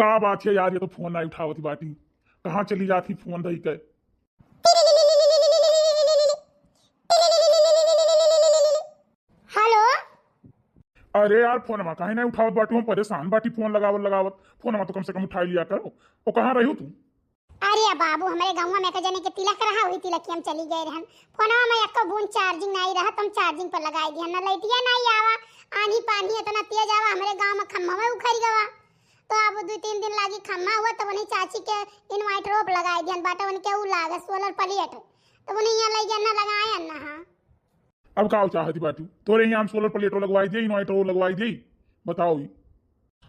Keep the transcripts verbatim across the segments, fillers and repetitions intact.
का बात है यार, ये तो फोन नाहीं उठावत बाटी, कहाँ चली जाती फोन धई के? हेलो। अरे यार, फोनमा काहे नाहीं उठावत बाटू? हम परेशान बाटी फोन लगावत लगावत। फोनमा तो कम से कम उठाई लिया करो। ओ, कहाँ रहू तू? अरे बाबू, हमरे गउँवा में एक जने के तिलक रहा, वही तिलक के हम चली गए रहन। फोनवा में एको बूंद charging नाहीं रहा, तो हम charging पर लगाई दिहन। ना लइटिया नाहीं आवा, आन्ही पानी इतना तेज आवा, हमरे गाँव में खम्भा में उखड़ गवा। तो अब दुइ तीन दिन लागी खम्भा हुआ, तब उन्हीं चाची के inverter पर लगाई दिहन बाटे, उनके ऊ लागे solar plate, तब उन्हीं यहाँ लइ गया ना लगाए ना। हाँ, अब का चाहती बाटू? तोरे यहाँ हम solar plate लगवाई दे, inverter लगवाई दे, बताओ ई।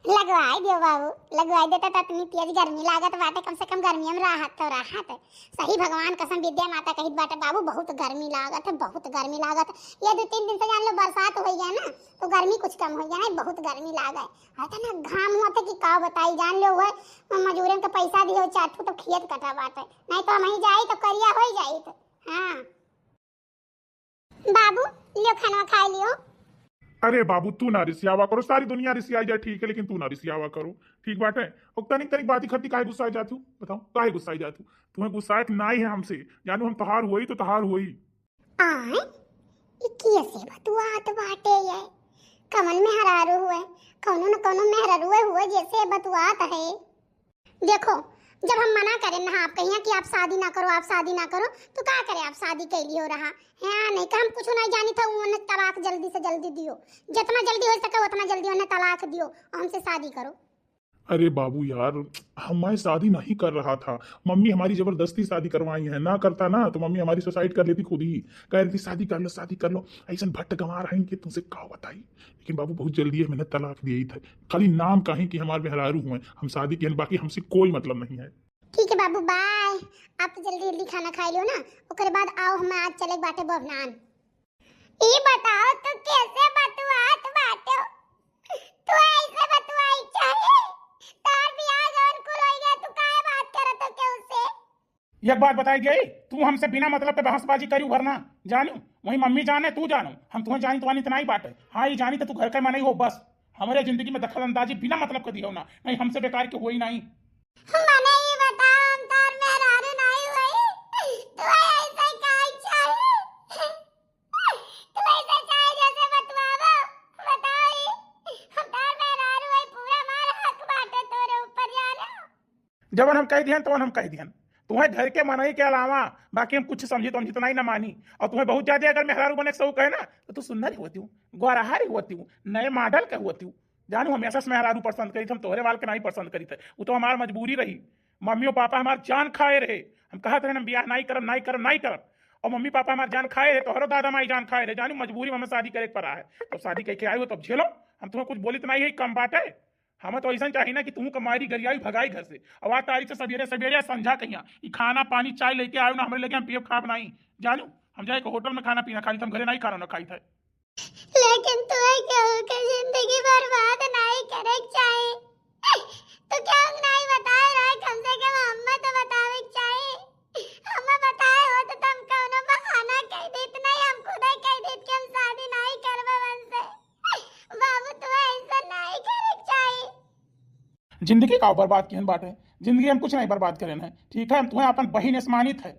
लगवाई दियो बाबू, लगवाई देता तो इतनी तेज गर्मी लागत बाटे, कम से कम गर्मी में राहत तो राहत। सही भगवान कसम विद्या माता कहित बाटे बाबू, बहुत गर्मी लागत है, बहुत गर्मी लागत। ये दुइ तीन दिन से जान लो बरसात होइ गया ना, तो गर्मी कुछ कम होइ गया ना, बहुत गर्मी लागे। अरे इतना घाम हुआ था कि का बताई, जान लो हुए मजूरन के पैसा दियो चार ठो तो खेत कटा बाटे, नाहीं तो हम ही जाई तो करिया होइ जाई तो। हाँ बाबू, लियो खाना खाए लियो। अरे बाबू, तू ना रिसियावा करो, सारी दुनिया रिसियाई जाए, ठीक है, लेकिन तू ना रिसियावा करो, ठीक बाटे। और तनिक तनिक बाती खाती काहे गुस्साए जातू? बताओ, काहे गुस्साए जातू? तुम्हें गुस्साए के नाहीं है हमसे, जानू, हम तहार हुई तो तहार हुई। आय, ई कैसे बतुआत बाटे ये? कवन मेहरारू हुए? कौनो न कौनो मेहरारू हुए जैसे बतुआत है। देखो, जब हम मना करेन ना, आप कहिया कि आप शादी ना करो, आप शादी ना करो, तो का करे, आप शादी कैली हो रहा? हाँ, नहीं का हम कुछ नहीं जानी था, उन्हें तलाक जल्दी से जल्दी दियो, जितना जल्दी हो सके उतना जल्दी उन्हें तलाक दियो और हमसे शादी करो। अरे बाबू यार, हम, मैं शादी नहीं कर रहा था, मम्मी हमारी जबरदस्ती शादी करवाई है। ना करता ना तो मम्मी हमारी suicide कर लेती खुद ही। कह रही थी, "शादी कर लो, शादी कर लो।" ऐसन भट्ट गंवार हैं कि तुमसे का बताई। लेकिन बाबू, बहुत जल्दी है, मैंने तलाक दिया ही था। खाली नाम का ही कि हमारे मेहरारू हुए, हम शादी किए, बाकी हमसे कोई मतलब नहीं है। ठीक है बाबू, bye। आप तो जल्दी जल्दी खाना खाई लो ना, ओकरे बाद आओ, हम आज चले बाटे बभनान। ई बताओ, तू कैसे बतुआत बाटो? तू ऐसे बतुआई चाहे? तार बियाह जौन कुल होइ गया, तू काहे बात करत हो केहू से? एक बात बताई गई, तू हमसे बिना मतलब के बहसबाजी करी उभरना, जानू? वही मम्मी जाने, तू जानू, हम तुम्हें जानी तो इतना ही बात है। हाँ, ये जानी तो तू घर का मनई हो बस, हमारे जिंदगी में दखल अंदाजी बिना मतलब के दियो ना, नहीं हमसे बेकार के होई नहीं। मने ई बताओ, हम तोर मेहरारू नाई होई? तू ऐसे काहे चाहे? तू ऐसे चाहे जैसे बतवावा? बताओ ई, हम तोर मेहरारू होई, पूरा हमार हक बाटे तोरे ऊपर, जानो? जवन हम कह दिहन, तवन हम कह दिहन। तुम्हें घर के मनई के अलावा बाकी हम कुछ समझी तो हम जितना ही ना मानी। और तुम्हें बहुत ज्यादा अगर मेहरारू बने के शौक है ना, तो तू सुंदर ही होती हूँ, गोरहारी होती हूँ, नए model के होती हूँ। जानू, हम ऐसा मेहरारू पसंद करी थे, हम तोहरे वाल के नहीं पसंद करी थे। वो तो हमार मजबूरी रही। मम्मी और पापा हमार जान खाए रहे, हम कहत रहे, "हम बियाह नहीं करब, नहीं करब, नहीं करब।" और मम्मी पापा हमार जान खाए रहे, तोहरो दादा माई जान खाए रहे। जानू, मजबूरी में हमें शादी करे के पड़ा है। तो शादी करके आए हो, तब झेलो। हम तुम्हें कुछ बोली तो नहीं है, कम बात है। हमें तो ऐसा चाही ना कि तुहू का मारी गरियाई भगाई घर से। और आज तारीख से सवेरे सवेरे संझा कहिया ई खाना पानी चाय लेके आयो ना, हमरे लगे हम पियब खाब नहीं। जानू, हम जाए के होटल में खाना पीना खाई, हम घरे नहीं खाना ना खाई थे। लेकिन तुम्हें केहू के जिंदगी बर्बाद नहीं करे के चाही। तो केहू नहीं बताए रहे, कम से कम हमें तो बतावे के चाही। हमें बताए होत तो हम कौनो बहाना कह देत, नहीं हम खुदे कह देत कि हम शादी नहीं करबे उनसे। बाबू, तुम्हें ऐसा नहीं करे के चाही। जिंदगी का बर्बाद किहन बाटे? जिंदगी हम कुछ नहीं बर्बाद करेन है, ठीक है? हम तुम्हें अपन बहिन से मानित है,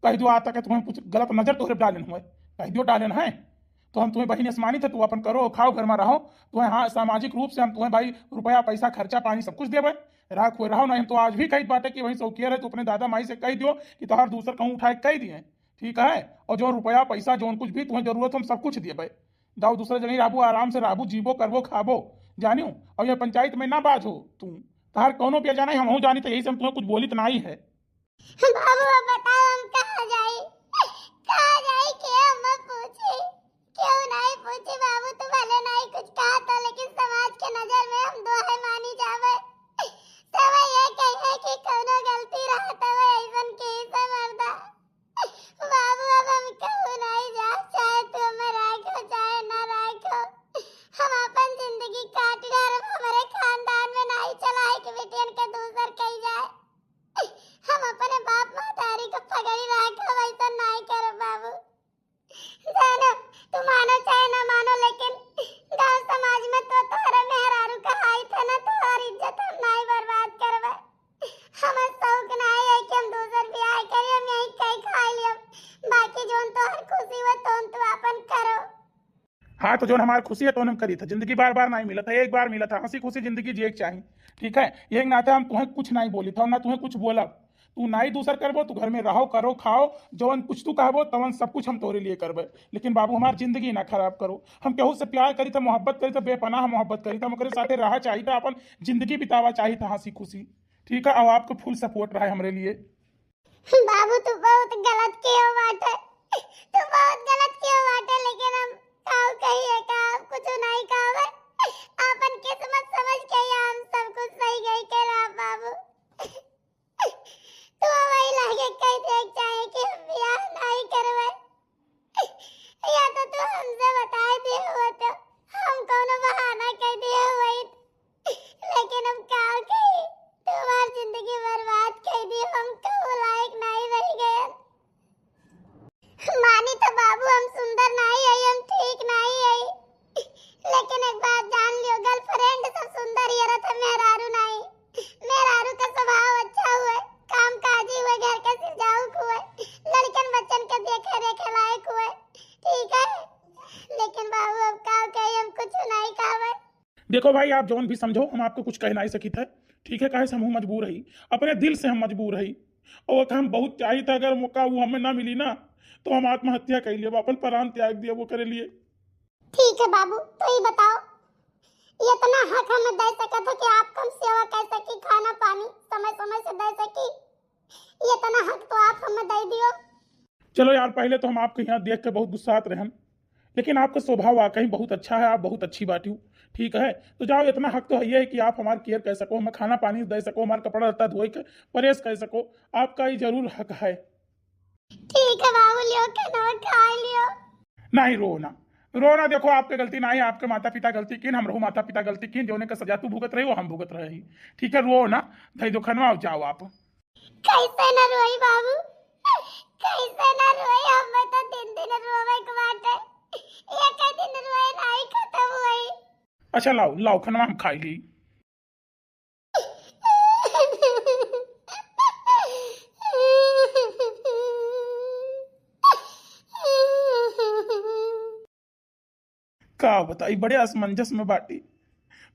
कह दियो आज तक तुम्हें कुछ गलत नजर तोहरे डालेन हुए, कह दियो डालेन है, तो हम तुम्हें बहिन से मानित है, तू अपन करो खाओ घर में रहो, तुम्हें हाँ सामाजिक रूप से हम तुम्हें भाई रुपया पैसा खर्चा पानी सब कुछ देबे, राख हुए रहो। नहीं हम तो आज भी कहित बाटे कि वही शौकिया रहे, तू अपने दादा माई से कह दियो कि तोहार दूसर कहूँ उठाए कह दिए, ठीक है? और जो रुपया पैसा जौन कुछ भी तुम्हें जरूरत हो हम सब कुछ देबे। जाओ दूसरे जगह रहबो, आराम से रहबो, जीबो करबो खाबो, जानियो। और ये पंचायत में ना बाजो तू, तहार कौनो बेजा नहीं, हमहू जानी, तो यही से हम तुम्हें कुछ बोलित नहीं है। बाबू, अब बताओ हम कहाँ जाई, कहाँ जाई, के हम पूछी, क्यों नहीं पूछी बाबू, तू भले नहीं कुछ कहा तो, लेकिन समाज के नजर में हम दोहे मानी जावे। सब ये कहे कि कौनो गलती रहा तो ऐसन की से मर्दा। बाबू, अब हम कहूँ नहीं जा, चाहे तू हमें राखो, चाहे ना राखो। हम अपन जिंदगी काट डारब, हमारे खानदान में नहीं चला है कि बेटियन के दूसर कही जाए। हम अपने बाप महतारी के पगड़ी राखब, ऐसा नहीं करब बाबू। जानो, तू मानो चाहे ना मानो, लेकिन हाँ, तो जौन हमार खुशी है, तौन हम करी था। जिंदगी बार बार नाहीं मिलत है, एक बार मिलत है। हंसी खुशी जिंदगी जिए के चाही, ठीक है? यही नाते हम तुहें कुछ नाहीं बोली था, ना तुहें कुछ बोलब। तू नाहीं दूसर करबो, तू घर में रहो, करो, खाओ, जौन कुछ तू कहबो, तवन सब कुछ हम तोरे लिए करबे। लेकिन बाबू, हमार जिंदगी ना खराब करो। हम केहू से प्यार करी था, मोहब्बत करी था, बेपनाह मोहब्बत करी था, हम ओकरे साथे रहा चाही था, अपन जिंदगी बितावा चाही था हंसी खुशी, ठीक है? अब आपको फुल सपोर्ट रहा है हमरे लिए। बाबू, तू बहुत गलत कियो बाटे, तू बहुत गलत कियो बाटे, लेकिन हम काऊ कहिए का, हम कुछ नाहीं कहबे। आपन किस्मत समझ के ही हम सब कुछ सही गई के रहा बाबू। तू वही लागे कह दे चाहे कि हम बियाह नाहीं करबे। या तो तू हमसे बताए दिए होत, हम कौनो बहाना कह दिए होइत, लेकिन हम का कही, तू हमार जिंदगी बर्बाद कह दी, हम कहू लायक नाहीं रह गए। मानी तो बाबू, हम सुंदर नाहीं है, हम ठीक नाहीं है, लेकिन एक बात जान लियो, गर्लफ्रेंड सब सुंदर ही रहत है, मेहरारू नाहीं। मेहरारू का स्वभाव अच्छा हुए, काम काजी हुए, घर के सिरजाउक हुए, लड़कन बच्चन के देखे रेखे लायक हुए, ठीक है? लेकिन बाबू, अब का कही, हम कुछ नाहीं कहबे। देखो भाई, आप जौन भी समझो, हम आपको कुछ कह नाहीं सकित है, ठीक है? काहे से हम मजबूर हई, अपने दिल से हम मजबूर हई। और हम बहुत चाहित है, अगर मौका वो हमें ना मिली ना, तो हम आत्महत्या कर लेब, अपन प्राण त्याग दिया वो करे लिए। ठीक है बाबू, तो ये बताओ, ये इतना हक हमें दे सकत हो कि आपका हम सेवा कर सकी, खाना पानी समय समय से दे सकी, ये इतना हक तो आप हमें दे दियो। चलो यार, पहले तो हम आपके यहाँ देख के बहुत गुस्सात रहन, लेकिन आपका स्वभाव वाकई बहुत अच्छा है, आप बहुत अच्छी बाटी हो, ठीक है? तो जाओ, इतना हक तो है ये है कि आप हमार केयर कर सको, हमें खाना पानी दे सको, हमार कपड़ा लत्ता धोए के प्रेस कर सको, आपका ये जरूर हक है। ठीक है बाबू, लियो खाना खा लियो। नहीं, रो ना, रो ना। देखो, आपके गलती ना है, आपके माता पिता गलती किन, हमरहू माता पिता गलती किन, जौने का सजा तू भुगत रही, वो हम भुगत रहे ही। ठीक है, रो ना, धई दो खनवा, जाओ आप। कैसे न रोई बाबू, कैसे न रोई, हमें तो दिन दिन रोवे के बाटे, एक दिन रोए नाहीं खत्म होई। अच्छा, लाओ, लाओ, खनवा हम खाई ली। का बताई, बड़े असमंजस में बाटी।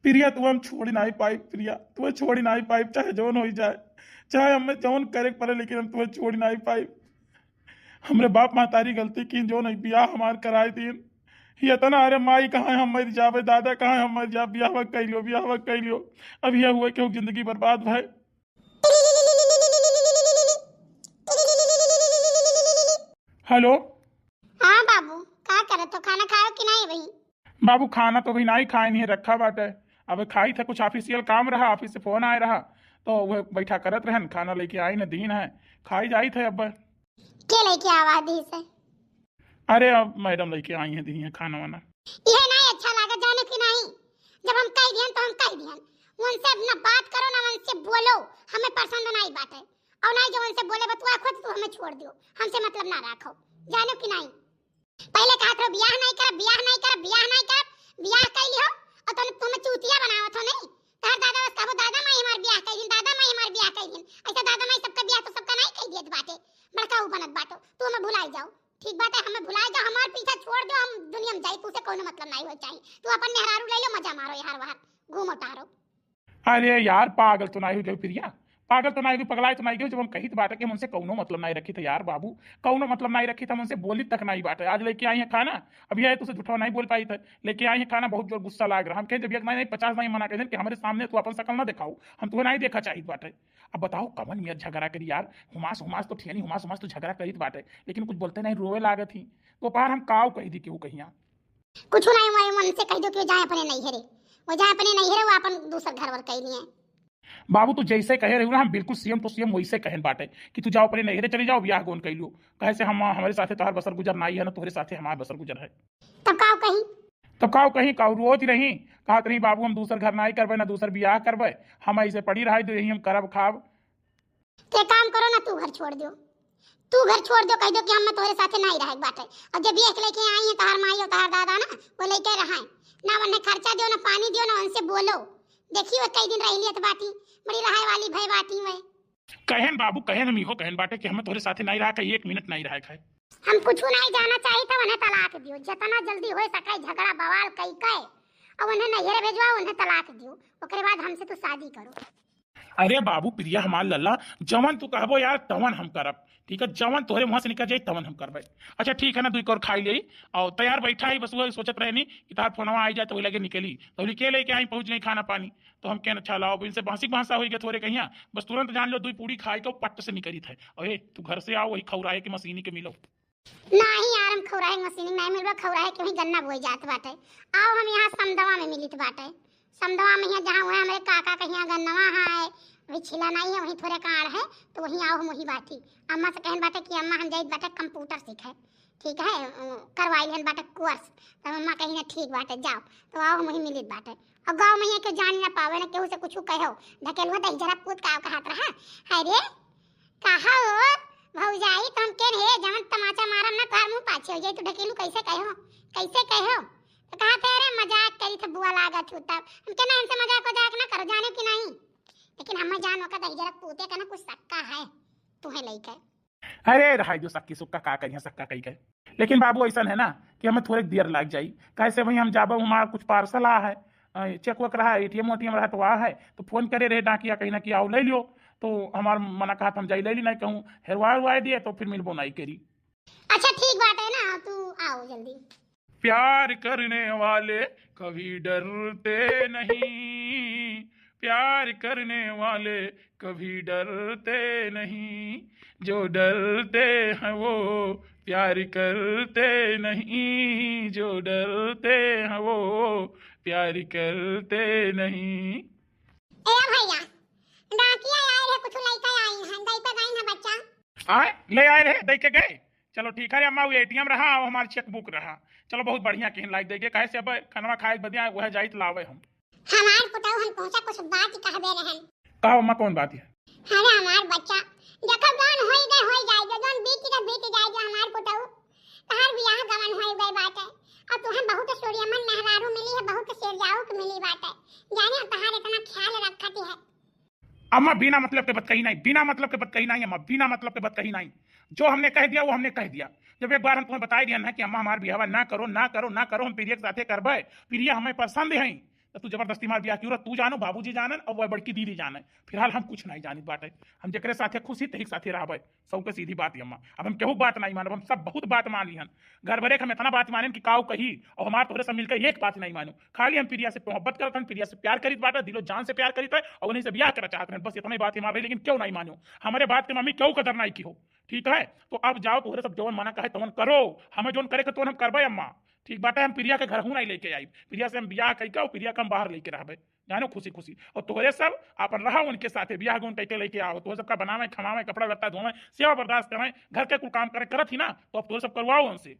प्रिया, तू हम छोड़ी नाहीं पाई, प्रिया, तू छोड़ी नाहीं पाई, चाहे जौन होई जाए, चाहे हमें जौन करे के पड़े, लेकिन हम तुम्हें छोड़ी नाहीं पाई। हमरे बाप महतारी गलती की, जौन ई बियाह हमार कराए दीन। ये इतना, अरे माई, कहाँ हम मर जाबे, दादा, कहाँ हम मर जाबे, बियाह कइ लियो, बियाह कइ लियो। अब ये हुए कि जिंदगी बर्बाद भय। हेलो। हाँ बाबू, का करत हो? खाना खायो कि नाहीं अबहीं? बाबू, खाना तो अभी नाहीं खाए, नहीं रखा बाटे। अब खाई थे, कुछ ऑफिशियल काम रहा, ऑफिस से फोन आए रहा, तो वह बैठा करत रहन, खाना लेके आई न दीन है, खाई जाई थे अब। के लेके आवा दी से? अरे, अब मैडम लेके आई हैं, दी हैं खाना वाना। यह नाहीं अच्छा लागे, जाने कि नाहीं, जब हम कह दिहन तो हम कह दिहन, उनसे अब ना बात करो ना उनसे बोलो, हमें पसंद नाहीं बाटे। और नाहीं जो उनसे बोले बतुआ खुद तू हमें छोड़ दियो, हमसे मतलब ना रखो, जानो कि नाहीं। पहले कहत रहो बियाह नाहीं करब, बियाह नाहीं करब, बियाह नाहीं करब, बियाह कइ लिहो और तुम, तुम चूतिया बनावत हो नाहीं। तोहर दादा बस कहबो, "दादा माई हमार बियाह कइ दिन, दादा माई हमार बियाह कइ दिन।" ऐसा दादा माई सबका बियाह तो सबका नाहीं कइ दियत बाटे, बड़का ऊ बनत बाटो। तू हमें भुलाई जाओ, ठीक बाटे, हमें भुलाई जाओ, हमार पीछा छोड़ दो, हम दुनिया में जाई, तू से कोनो मतलब नाहीं हो चाही। तू अपन मेहरारू ले लो, मजा मारो, यार वहार घूमो टहरो। अरे यार, पागल तो नाहीं हो गयो प्रिया, पागल तो नाहीं हो गयो, पगलाए तो नाहीं गयो, जब हम कहित बाटे कि हम उनसे कौनो मतलब नाहीं रखित है यार बाबू, कौनो मतलब नाहीं रखित, हम उनसे बोलित तक नाहीं बाटे। आज लेके आई है खाना, अब यह तुझसे झूठा नाहीं बोल पाई थे, लेके आई है खाना, बहुत जोर गुस्सा लाग रहा। हम कहे जब एक नाहीं, नाहीं, पचास नाहीं मना कर देन कि हमरे सामने तू अपन शकल ना दिखाओ, हम तुम्हें नाहीं देखा चाहित बाटे। अब बताओ कवन मियाँ झगड़ा करी यार, हुमास, हुमास तो ठियानी, हुमास, हुमास तो झगड़ा करित बाटे, लेकिन कुछ बोलते नाहीं, रोवे लागत ही। तो पार हम काव कह दी केहू कहिया। कुछ नाहीं, वही मन से कह दो कि जाए अपने नैहरे, वो जाए अपने नैहरे, वो अपन दूसर घर वर कह लिए। बाबू, तू जैसे कहे रही ना, हम बिल्कुल सेम टू सेम वैसे कहन बाटे कि तू जाओ अपने नैहरे चली जाओ, बियाह गोन कह लो। कहे से हम, हमरे साथे तोहार बसर गुजर नाहीं है ना, तोहरे साथे हमार बसर गुजर है। तब काव कही? तब काव कही, काव रोत रही, कहत रही, "बाबू, हम दूसर घर नाहीं करबे, ना दूसर बियाह करबे, हम ऐसे पड़ी रहा, तो यही हम करब खाब।" ते काम करो ना, तू घर छोड़ दो, तू घर छोड़ दो, कह दो कि हम तोहरे साथे नाहीं रहे बाटे। और जब ये लेके आई है तोहार माई और तोहार दादा ना, वो लेके रहा है ना, उन्हें खर्चा दियो ना, पानी दियो ना, उनसे बोलो। देखियो कई दिन रह लियत बाटी, बड़ी रहाय वाली भय बाटी वै। कहन बाबू, कहन हम इहो कहन बाटे कि हमें तोहरे साथे नाहीं रहा, कहीं एक मिनट नाहीं रहा है। हम कुछ नहीं जाना चाहित है, उन्हें तलाक दियो, जितना जल्दी हो सके झगड़ा बवाल कई के, और उन्हें नैहरे भेजवाओ, उन्हें तलाक दियो, ओकरे बाद हमसे तू शादी करो। अरे बाबू प्रिया हमार लल्ला, जवन तू कहबो यार तवन हम करब, ठीक है, जवन तोहरे मुँह से निकल जाई तवन हम करबे। अच्छा ठीक है ना, दुई कोर खाई लेई और तैयार बैठा है, बस वही सोचत रहनी कि तार फोनवा आई जाए तो वही लगे निकली, तो बोली के लेके आई, पहुँच गई खाना पानी। तो हम कहना अच्छा लाओ, अब इनसे बासी बासा होई गए थोड़े कहिया, बस तुरंत जान लो दुई पूड़ी खाई के पट्ट से निकलित है। अरे तू घर से आओ, वही खौराहे के मशीनी के मिलो। नाही यार, हम खौराहे मशीनी नहीं मिलबा, खौराहे के वहीं गन्ना बोए जात बाटे। आओ हम यहाँ समदवा में मिलित बाटे। समदवा में यहाँ जहाँ हुआ हमरे काका के यहाँ गन्नवा है, वही छिला नहीं है, वहीं थोड़े काड़ है, तो वहीं आओ हम वहीं बाटी। अम्मा से कहन बाटे कि अम्मा हम जाइत बाटे कंप्यूटर सीखे, ठीक है, अ, करवाई हन बाटे कोर्स। तब अम्मा कही ना ठीक बाटे जाओ, तो आओ हम वहीं मिलित बाटे। और गाँव में यहाँ के जान ना पावे ना केहू से कुछ कहो, ढकेलुआ दही जरा पूत का कहत रहा, है रे कहा हो भौजाई, तुम के रे जवन तमाचा मारम ना तोहार मुंह पाछे हो जाई, तू ढकेलू कैसे कहो, कैसे कहो? तो कहा थे अरे मजाक करी थे बुआ लागत हो तब। हम के ना हमसे मजाक वजाक ना करो, जाने कि नहीं? लेकिन हम जान ओका दही जरा पूते का ना कुछ सक्का है, तू है लइके। अरे रहाई जो सक्की सुक्का का करिया सक्का कही के। लेकिन बाबू ऐसा है ना कि हमें थोड़े देर लाग जाई, कैसे भाई हम जाबो हमार कुछ पार्सल आ है, अ, चेक वेक रहा, एटीएम ओटीएम रहा तो आ है, तो फोन करे रहे डाकिया कहीं ना कि आओ ले लियो, तो हमार मना कहा हम जाई ले ली, नहीं कहूँ हेरवा हेरवाए दिए तो फिर मिलबो नहीं करी। अच्छा ठीक बात है ना, तू आओ जल्दी। प्यार करने वाले कभी डरते नहीं, प्यार करने वाले कभी डरते नहीं, जो डरते हैं वो प्यार करते नहीं, जो डरते हैं वो प्यार करते नहीं। ए भैया, डाकिया आए रहे, कुछ लइका आई हैं, दई पे गई ना बच्चा। आए ले आए रहे, दई के गए। चलो ठीक है अम्मा, वो एटीएम रहा और हमार चेकबुक रहा। चलो बहुत बढ़िया किहन लाइक दे के, कहे से अब खनवा खाए बदिया वह जाइत लावे हम। हमार पुतहु हम तुमसे कुछ बात कहबे रहन। कहो अम्मा, कौन बात है? अरे हमार बच्चा, देखो जौन होई गए होई जाए, जो जौन बीत गए बीत जाए, जो हमार पुतहु तहार बियाह गवन होई गए बाटे, और तुहें बहुत सूर्यमन मेहरारू मिली है, बहुत सिरजाऊ के मिली बाटे, जाने तहार इतना ख्याल रखती है। अम्मा बिना मतलब के बतकही नहीं, बिना मतलब के बतकही नहीं अम्मा, बिना मतलब के बतकही नहीं। जो हमने कह दिया वो हमने कह दिया। जब एक बार हम तुम्हें बताई दिया ना कि अम्मा हमार बियाह ना करो, ना करो, ना करो, हम प्रिया के साथे करबे, प्रिया हमें पसंद है, तो तू जबरदस्ती हमार बियाह क्यों रहा? तू जानो, बाबूजी जानन और वह बड़की दीदी जाने। फिलहाल हम कुछ नहीं जानित बाटे, हम जेकरे साथे खुशी तही के साथे रहबे। सबके सीधी बात है अम्मा, अब हम केहू बात नहीं मानब, हम सब बहुत बात मान लिहन। घर भरे के हम इतना बात मानेन कि काऊ कही, और हमार तोहरे सब मिलकर एक बात नहीं मानो। खाली हम प्रिया से मोहब्बत करत हन, प्रिया से प्यार करित बाटे, दिलो जान से प्यार करित है, और उन्हीं से ब्याह करना चाहत हन, बस इतना ही बात हमार रही, लेकिन क्यों नहीं मानो हमारे बात के मम्मी क्यों कदर नहीं की हो। ठीक है, तो अब जाओ, तोहरे सब जवन मना कहे तवन करो, हमें जवन करे के तवन हम करबे अम्मा। ठीक बाटे, हम प्रिया के घर हूँ नहीं लेके आई, प्रिया से हम ब्याह कई के और प्रिया के हम बाहर लेके रहबे, जानो, खुशी खुशी। और तोहरे सब आपन रहा उनके साथे, ब्याह गुन कई के लेके आओ, तोहरे सबका बनावे खवावे, कपड़ा लत्ता धोवे, सेवा बर्दाश्त करे, घर के कुल काम करे, करत ही ना, तो अब तोहरे सब करवाओ उनसे।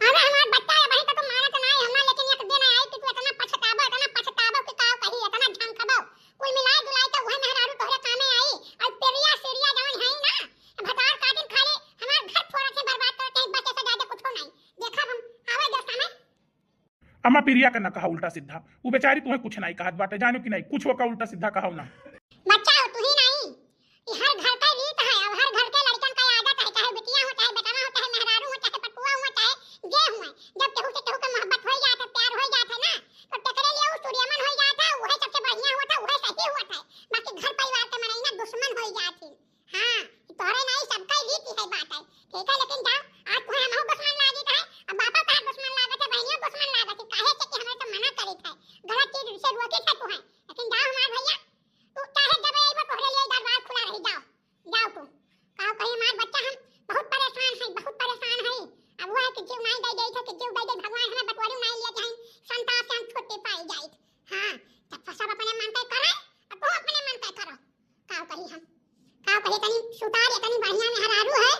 अरे हमार बच्चा, ये वही तो तुम मानत नहीं हमार, लेकिन एक दिन आई कि तू इतना पछताबो, इतना पछताबो कि का कही, इतना झंखबो। कुल मिलाए जुलाए के वही मेहरारू तोहरे कामे आई, और प्रिया सिरिया जवन है ना, भतार का दिन खाली हमार घर फोड़त है, बर्बाद करत है, बस ऐसे ज्यादा कुछ नहीं। देखा हम आवे दो समय। अम्मा प्रिया का ना कहा उल्टा सीधा, वो बेचारी तुम्हें कुछ नहीं कहत बाटे, जानो कि नहीं, कुछ वो का उल्टा सीधा कहा ना। बच्चा हो तू ही नहीं, ये हर घर का रीत है, अब हर घर के लड़कन का आदत है, चाहे बिटिया हो, चाहे बेटवा हो, चाहे मेहरारू हो, चाहे पटुआ हो, चाहे जे हुए, जब केहू से केहू के मोहब्बत हो जात है, प्यार हो जात है ना, तो तेकरे लिए वो सूर्यमन हो जात है, वही सबसे बढ़िया होत है, वही सही होत है। बाकी घर परिवार के मनई ना दुश्मन हो जात है। हाँ, तोहरे नहीं, सबका रीत है, बात है, ठीक है, लेकिन जाओ, आज तुम्हें हमहू दुश्मन लागत है, अब बापा का दुश्मन लागत है, बहनियों दुश्मन लागत है, काहे से कि हमें तो मना करित है, गलत चीज से रोकित है तुम्हें, लेकिन जाओ हमार भैया, तू चाहे जब अइबो तोहरे लिए दरवार खुला रही, जाओ, जाओ तू। का कही हमार बच्चा, हम बहुत परेशान है, बहुत परेशान है। अब वो है कि जीव नहीं दे दे, कि जीव दे दे, भगवान हमें बटवारी नहीं लिया, चाहे संताप से हम छुट्टी पाई जाए। हाँ, जब सब अपने मन का करे, अब वो अपने मन का करो। का कही हम, का कही, तनी सुतार या तनी बढ़िया मेहरारू है,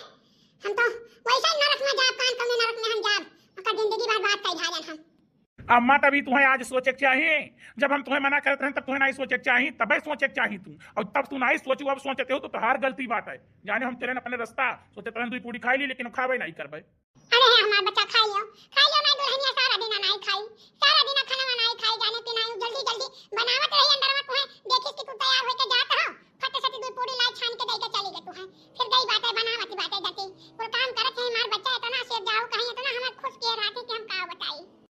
हम तो वैसे ही नरक में जाब, कान कौने नरक में हम जाब, ओकर जिंदगी बर्बाद कर झालन हम। अम्मा, तभी तुम्हें आज सोचे के चाहिए। जब हम तुम्हें मना करत रहे, तब तुम्हें नहीं सोचे के चाहिए, तबे सोचे के चाहिए तू। और तब तू नहीं सोचू, अब सोचते हो तो तोहार गलती बात है। जाने हम चले अपने रास्ता, सोचते रहे दुई पूरी खाई ली, लेकिन खावे नहीं करबे। अरे हे हमार बच्चा, खाई लियो, खाई लियो, नहीं दुल्हनिया सारा दिन नहीं खाई, सारा दिन खाना नहीं खाई, जाने कि नहीं जल्दी जल्दी बनावत रही अंदर में तुम्हें देखिस कि तू तैयार होके जात हो, फट से दुई पूरी लाई छान के दे के चली गई तुम्हें, फिर गई बातें बनावत बातें जाती, कुल काम करत है हमार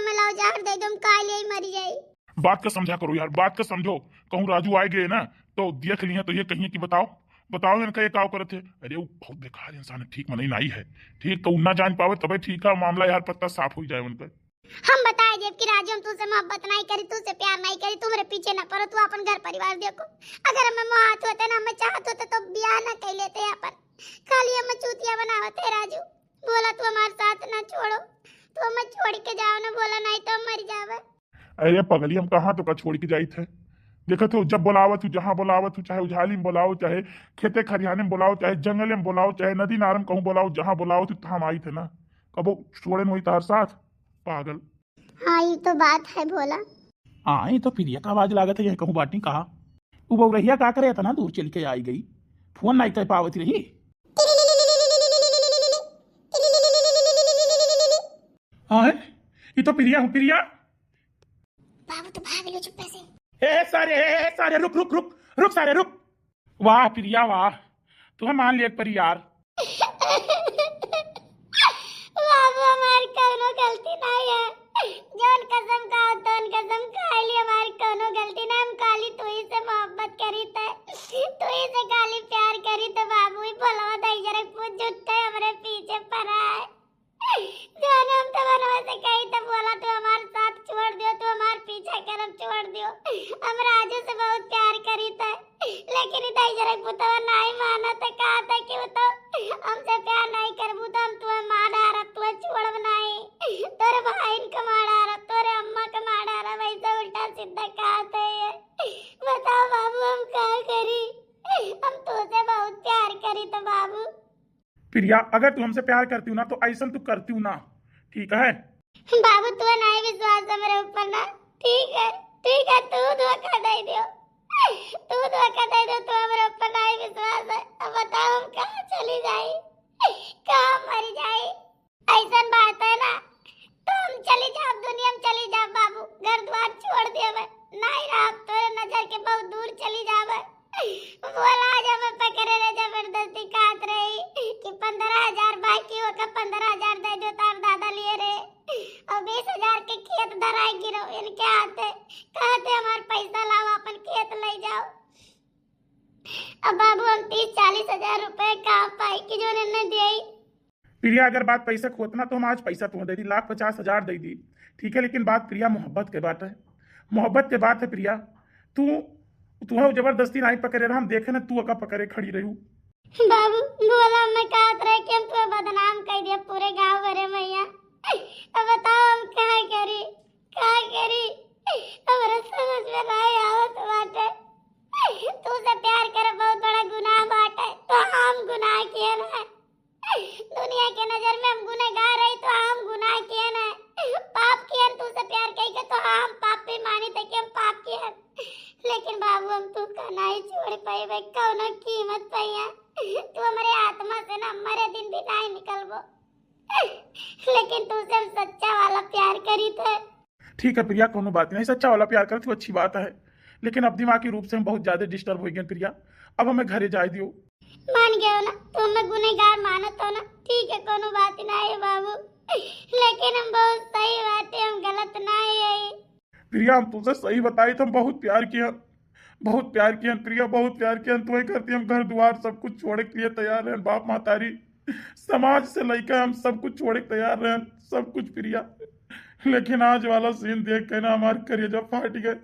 मैं लाओ जहर दे दो, हम खा ले मरी जाई। बात का समझा करो यार, बात का समझो। कहूँ राजू आए गए ना तो देख लिया तो ये कहिए कि बताओ, बताओ इनका ये काव करत है। अरे वो बहुत बेकार इंसान है, ठीक मनई नाई है। ठीक कहूँ ना जान पावे तबे ठीक है, मामला यार पत्ता साफ हो जाए उनका। हम बताए देब कि राजू हम तुझसे मोहब्बत नहीं करी, तुझसे प्यार नहीं करी, तुम्हारे पीछे ना पड़ो, तू अपन घर परिवार देखो। अगर हमें मोहात होते ना, हमें चाहत होते तो ब्याह ना कर लेते अपन। खाली हमें चूतिया बनावत है राजू। बोला तू हमारे साथ ना छोड़ो, तू हमें छोड़ के जाओ ना, बोला नहीं तो हम मर जावे। अरे पगली, हम कहाँ तो का छोड़ के जाइत है? देखत हो, जब बोलावत हूँ, जहाँ बोलावत हूँ, चाहे उझाली में बोलाओ, चाहे खेते खरियाने में बोलाओ, चाहे जंगले में बोलाओ, चाहे नदी नारम कहूँ बोलाओ, जहाँ बोलावत हूँ, तहाँ हम आइत है ना। कबो छोड़े नहीं तार साथ, पागल। हाँ, ये तो बात है भोला। हाँ, ये तो प्रिया का आवाज लागत है, ये कहूँ बाटी कहा। उ बउरहिया का करे इतना दूर चल के आई गई, फोन नहीं कर पावत रही। हाँ, ये तो प्रिया हूँ, प्रिया। बाबू तो भाग लो चुप्पे से। ए, ए, सारे, ए, ए, सारे, रुक, रुक, रुक, रुक, सारे, रुक। वाह प्रिया, वाह, तुम्हें मान लिया एक परी यार। बाबू, हमार कौनो गलती नहीं है। जौन कसम का, तौन कसम खा ली, हमार कौनो गलती ना। हम खाली तू ही से मोहब्बत करी थे, तू ही से खाली प्यार करी थे बाबू। ही भोलवा दही जरा कुछ झूठे हमरे पीछे पड़ा है। जाने हम तो मनवा से कही तो बोला, "तू हमार साथ छोड़ दियो, तू हमार पीछा करब छोड़ दियो। हम राजू से बहुत प्यार करी थे, लेकिन ई दही जरा पुतवा नहीं माना थे, कहा थे कि वो तो हमसे प्यार नहीं करबू तो हम तुम्हें मार डारब, तुम्हें छोड़ब नहीं, तोरे भाई को मार डारब, तोरे अम्मा को मार डारब।" ऐसा उल्टा सीधा कहा थे ये। बताओ बाबू, हम का करी? हम तुझसे बहुत प्यार करी तो बाबू। प्रिया, अगर तू हमसे प्यार करती हूँ ना तो ऐसा तू करती हूँ ना, ठीक है? बाबू, तू नहीं विश्वास है मेरे ऊपर ना, ठीक है, ठीक है, तू धोखा दे दियो, तू धोखा दे दियो, तू मेरे ऊपर नहीं विश्वास है। अब बताओ हम कहाँ चली जाई, कहाँ मर जाई? ऐसन बात है ना, तो हम चली जाब, दुनिया में चली जाब बाबू, घर द्वार छोड़ देवे, नहीं रहब, तोरे नजर के बहुत दूर चली जावे। बोला, आज हमें पकड़े रहे, जबरदस्ती कहत रही कि पन्द्रह हजार बाकी होकर पन्द्रह हजार दे दो, तार दादा लिए रहे, और बीस हजार के खेत धराए गिरो इनके हाथे, कहते हमार पैसा लाओ, अपन खेत ले जाओ। अब बाबू, हम तीस चालीस हजार रुपए कहाँ पाई कि जो इन्हें दिए? प्रिया, अगर बात पैसा के होत ना तो हम आज पैसा तुम्हें दे दी, लाख पचास हजार दे दी, ठीक है, लेकिन बात प्रिया मोहब्बत के बात है, मोहब्बत के बात है प्रिया। तू, तुम्हें जबरदस्ती नहीं पकड़े रहा, हम देखे ना तू अका पकड़े खड़ी रहू। बाबू, बोला, मैं कहत रहे कि हम तुम्हें बदनाम कर दिया पूरे गांव भरे में। अब बताओ हम का करी, का करी? हमरा समझ में नहीं आवत बाटे। तू से प्यार करे बहुत बड़ा गुनाह बाटे, तो हम गुनाह किए ना। दुनिया के नजर में हम गुनहगार है, तो हम गुनाह किए ना, पाप किए। तू से प्यार कई के तो हम पापी मानी थे कि हम पाप किए। लेकिन बाबू, हम तू का नहीं छोड़ पाएबे, कौनो कीमत पे है। तू हमारे आत्मा से ना मरे दिन भी नहीं निकलबो। लेकिन तू से हम सच्चा वाला प्यार करी थे। ठीक है प्रिया, कोनो बात नहीं, सच्चा वाला प्यार करत हो, अच्छी बात है, लेकिन अब दिमागी रूप से हम बहुत ज्यादा डिस्टर्ब हो गए प्रिया, अब हमें घरे जाए दियो। मान गयो ना, तू हमें गुनहगार मानत हो ना, ठीक है, कोनो बात नहीं है बाबू, लेकिन हम बहुत सही बात है, हम गलत नहीं है। प्रिया, हम तुझसे सही बताई तो हम बहुत प्यार किया, बहुत प्यार किया प्रिया, बहुत प्यार किया। तुम्हें करती हम घर द्वार सब कुछ छोड़े के लिए तैयार हैं, बाप महतारी समाज से लइके हम सब कुछ छोड़े के तैयार रहन, सब कुछ प्रिया। लेकिन आज वाला सीन देख के ना हमार करेजा फाट गए।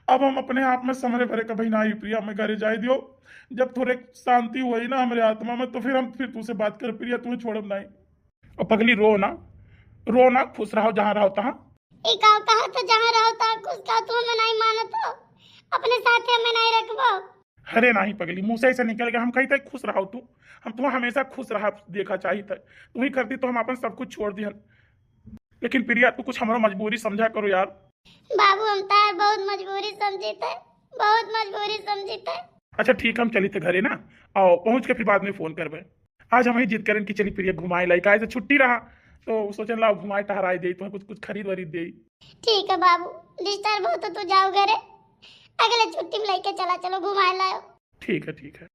अब हम अपने आप में समरे भरे कभी ना आई प्रिया, हमें घरे जाए दियो। जब थोड़े शांति हुई ना हमारे आत्मा में तो फिर हम फिर तुझसे बात कर प्रिया, तुम्हें छोड़ब नहीं। और पगली रो ना, रो ना, खुश रहो जहाँ रहो तहाँ। ई का कहा तो जहाँ रहो तहाँ खुश का, तू हमें नहीं मानत हो, अपने साथे हमें नहीं रखबो। अरे नहीं पगली, मुँह से ऐसे निकल गया, हम कही थे खुश रहो तू, हम तुम्हें हमेशा खुश रहा देखा चाहिए था, तू ही करती तो हम अपन सब कुछ छोड़ दिहन। लेकिन प्रिया तू कुछ हमारा मजबूरी समझा करो यार। बाबू हम तार बहुत मजबूरी समझी थे, बहुत मजबूरी समझी थे। अच्छा ठीक, हम चली थे घरे ना, आओ पहुँच के फिर बाद में फोन करबे। आज हम ही जिद करें कि चली प्रिया घुमाए लाई, काहे से छुट्टी रहा तो सोचन लाओ घुमाए टहराए दे, तुम्हें कुछ कुछ खरीद वरीद दे। ठीक है बाबू, डिस्टर्ब हो तो तू जाओ घरे, अगले छुट्टी में लेके चला चलो घुमाए लाओ। ठीक है, ठीक है।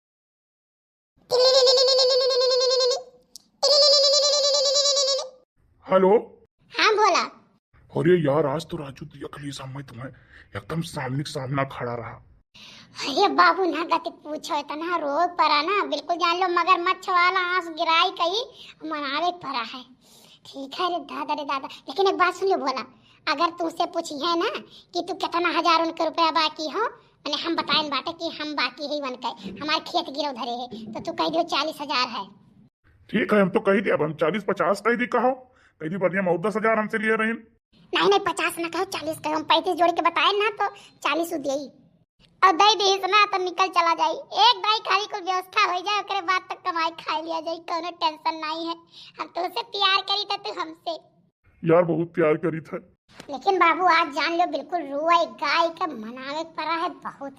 हेलो। हाँ भोला। अरे यार, आज तो राजू देख ली सब, मैं तुम्हें एकदम सामने के सामना खड़ा रहा। अरे बाबू, ना गति पूछो, इतना रोग पड़ा ना, बिल्कुल जान लो मगरमच्छ वाला आंस गिराई कई मनावे पड़ा है। ठीक है रे दादा, रे दादा, लेकिन एक बात सुन लो भोला, अगर तुमसे पूछी है ना कि तू कितना हजार उनके रुपया बाकी हो, मैंने हम बताइन बाटे कि हम बाकी ही बन के हमारे खेत गिरव धरे है, तो तू कह दियो चालीस हजार है। ठीक है, हम तो कही दिया, अब हम चालीस पचास कही दी, कहो, कही दी बदले में और दस हजार हमसे लिए रहीन। नहीं नहीं, पचास ना कहो, चालीस कहो, हम पैंतीस जोड़ के बताए ना तो चालीस उ देई। और दे दी ना तो निकल चला जाई, एक दाई खाली कुल व्यवस्था हो जाए, ओकरे बाद तक कमाई खाई लिया जाई, कोनो टेंशन नहीं है। हम तुमसे प्यार करी थे, तू हमसे। यार बहुत प्यार करी थे। लेकिन बाबू आज जान लो बिल्कुल रुआ गाय के मनावे पड़ा है बहुत।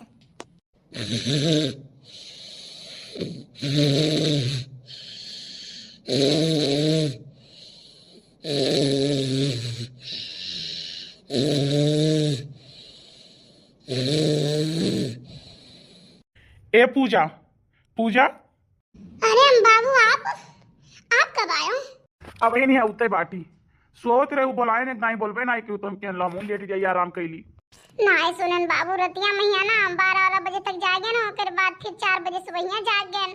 ए पूजा, पूजा। अरे हम बाबू आप, आप कब आयो? अब ये नहीं उते बाटी। सोवत रहे, उ बोलाए ने, नाई बोलबे नाई कि उ तो हम केन लामू, लेट जाई, आराम कैली। नाई सुनन बाबू, रतिया महिया ना बारह वारह बजे तक जागे ना, ओकर बाद फिर चार बजे सुबहिया जाग गए।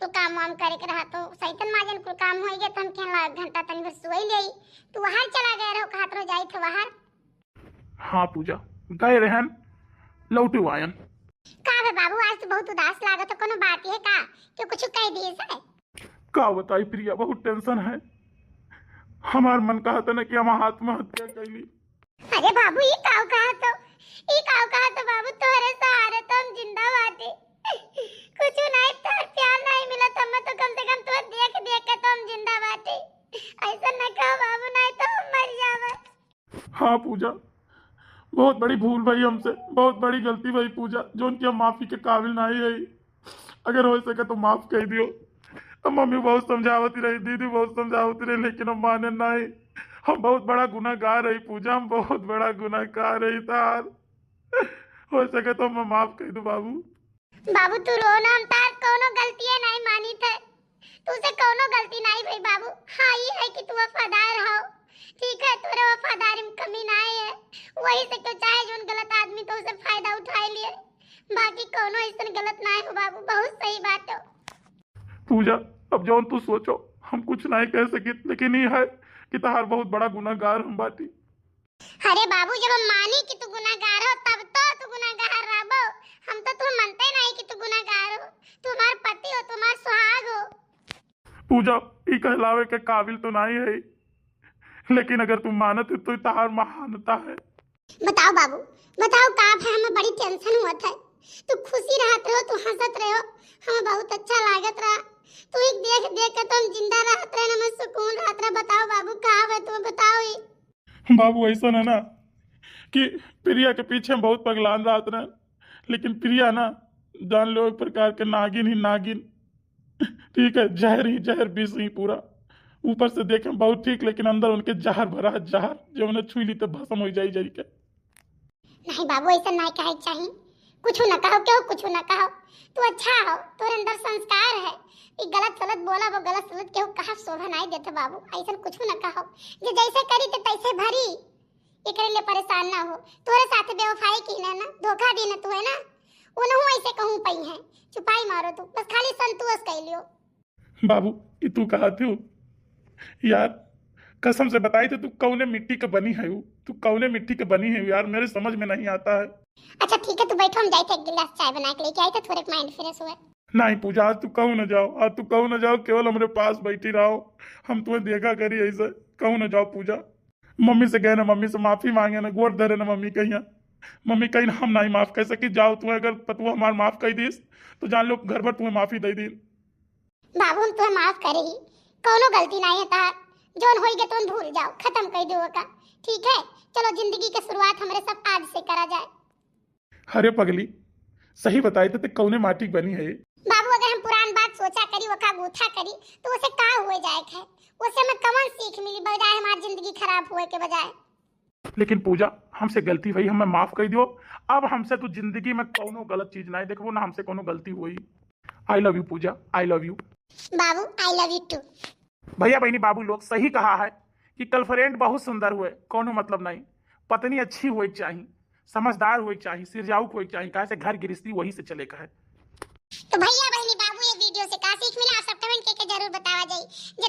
कुल काम वाम करे के रहा तो सैतन माजन कुल काम हो गया, तो हम केन ला घंटा तनी भर सोई लेई। तू बाहर चला गए रहो, कहत रहो जाई थे बाहर। हाँ पूजा, गए रहन, लौटू आयन। का बे बाबू, आज तो बहुत उदास लागत हो, कोनो बात है का? क्यों कुछ कह दिए से? का बताई प्रिया, बहुत टेंशन है। हमार मन कहत ना कि हम आत्महत्या कैली। अरे बाबू, ई काव कहत हो? ई काव कहत हो बाबू? तोहरे सहारे तो हम जिंदा बाटी। कुछ नहीं, तोहर प्यार नहीं मिलत, हमें तो कम से कम तोहर देख देख के तो हम जिंदा बाटी। ऐसा न कहो बाबू, नहीं तो हम मर जावे। हाँ पूजा, बहुत बड़ी भूल भई हमसे, बहुत बड़ी गलती भई पूजा, जोन कि हम माफी के काबिल नहीं है। अगर हो सके तो माफ कर दियो। अब मम्मी बहुत समझावती रही, दीदी बहुत समझावती रही, लेकिन हम माने नहीं। हम बहुत बड़ा गुनाहगार है पूजा, हम बहुत बड़ा गुनाहगार है तार। हो सके तो हम माफ कर दो बाबू। बाबू तू रो ना, हम तार कौनो गलतिये नहीं मानी थे, तुझसे कौनो गलती नहीं भई बाबू। हाँ, ई है कि तू वफादार हो, ठीक है, तोरे वफादारी में कमी नहीं है, वही से क्यों चाहे जोन गलत आदमी तो उसे फायदा उठाए लिए, बाकी कौनो ऐसन गलत नहीं हो बाबू, बहुत सही बात हो। पूजा, अब जौन तू सोचो, हम कुछ नहीं कह सकित, लेकिन ई है कि तहार बहुत बड़ा गुनाहगार हम बाटी। अरे बाबू, जब हम मानी कि तू गुनाहगार हो, तब तो तू गुनाहगार रहबो। हम तो तू मनते नहीं कि तू गुनाहगार हो। तू हमार पति हो, तू हमार सुहाग हो। पूजा, ई कहलावे के काबिल तो नहीं है, लेकिन अगर तू मानत हो तो तहार महानता है। बताओ बाबू, बताओ का भा, हमें बड़ी टेंशन हुआ था। तू खुशी रहत रहो, तू हंसत रहो, हमें बहुत अच्छा लागत रहा। तू एक देख देख के तो हम जिंदा रहत रहे, हमें सुकून रहत रहा। बताओ बाबू, का है तू बताओ ही। बाबू, ऐसा है ना कि प्रिया के पीछे हम बहुत पगलान रहत रहे, लेकिन प्रिया ना, जान लो, एक प्रकार के नागिन ही नागिन। ठीक है, जहर ही जहर, विष ही पूरा। ऊपर से देखे बहुत ठीक, लेकिन अंदर उनके जहर भरा है, जहर, जो उन्हें छुई ली तो भस्म हो जाई जरी के। नहीं बाबू, ऐसा नहीं कहे के चाही। कुछ न कहो, क्यों कुछ न कहो, तू अच्छा हो, तोरे अंदर संस्कार है। ई गलत सलत बोला, वो गलत सलत केहू कहा शोभा नहीं देते बाबू, ऐसा कुछ न कहो। जे जैसे करी तो तैसे भरी, एकरे लिए परेशान ना हो। तोरे साथ बेवफाई की ना, ना धोखा दी ना तू है ना, उनहू ऐसे कहूँ पई है। चुपाई मारो तू, बस खाली संतोष कर लियो। बाबू, ई तू कहत हो? यार, कसम से बताई तो तू कौने मिट्टी के बनी है? तू कौने मिट्टी के बनी है यार? मेरे समझ में नहीं आता है। अच्छा ठीक है, तू बैठो, हम जाए थे एक गिलास चाय बना के लेके आए थे, थोड़े माइंड फ्रेश हुए। नहीं पूजा, आज तू कहूँ न जाओ, आज तू कहूँ न जाओ, केवल हमरे पास बैठी रहो, हम तुम्हें देखा करी ऐसे, कहूँ न जाओ पूजा। मम्मी से गए ना, मम्मी से माफी मांगे ना, गोड़ धरे ना मम्मी कहिया। मम्मी कहीं हम नहीं माफ कर सकी, जाओ तुम्हें, अगर पतुआ हमार माफ कर दीस तो जान लो घर भर तुम्हें माफी दे दी। बाबू, हम तुम्हें माफ करे ही, कौनो गलती नहीं है तार। जौन होई गए तुम भूल जाओ, खत्म कर दो का, ठीक है? चलो, जिंदगी के शुरुआत हमरे सब आज से करा जाए। अरे पगली, सही बताई तो ते कौने माटी के बनी है? बाबू, अगर हम पुरान बात सोचा करी, वका गूथा करी, तो उसे का हुए जाए है? उसे हमें कौन सीख मिली, बजाय हमारी जिंदगी खराब हुए के बजाय? लेकिन पूजा, हमसे गलती भई, हमें माफ कर दियो। अब हमसे तू जिंदगी में कौनो गलत चीज नहीं देखबो, ना हमसे कौनो गलती हुई। I love you पूजा, I love you। बाबू, I love you too। भैया बहनी बाबू लोग, सही कहा है कि गर्लफ्रेंड बहुत सुंदर हुए, कौनो मतलब नहीं, पत्नी अच्छी हुए के चाही, समझदार हुए के चाही, सिरजाऊ हुए के चाही, काहे से घर गृहस्थी वही से चले का है। तो भैया बहनी बाबू, ये वीडियो से का सीख मिला, आप सब कमेंट करके जरूर बतावा जाई। जे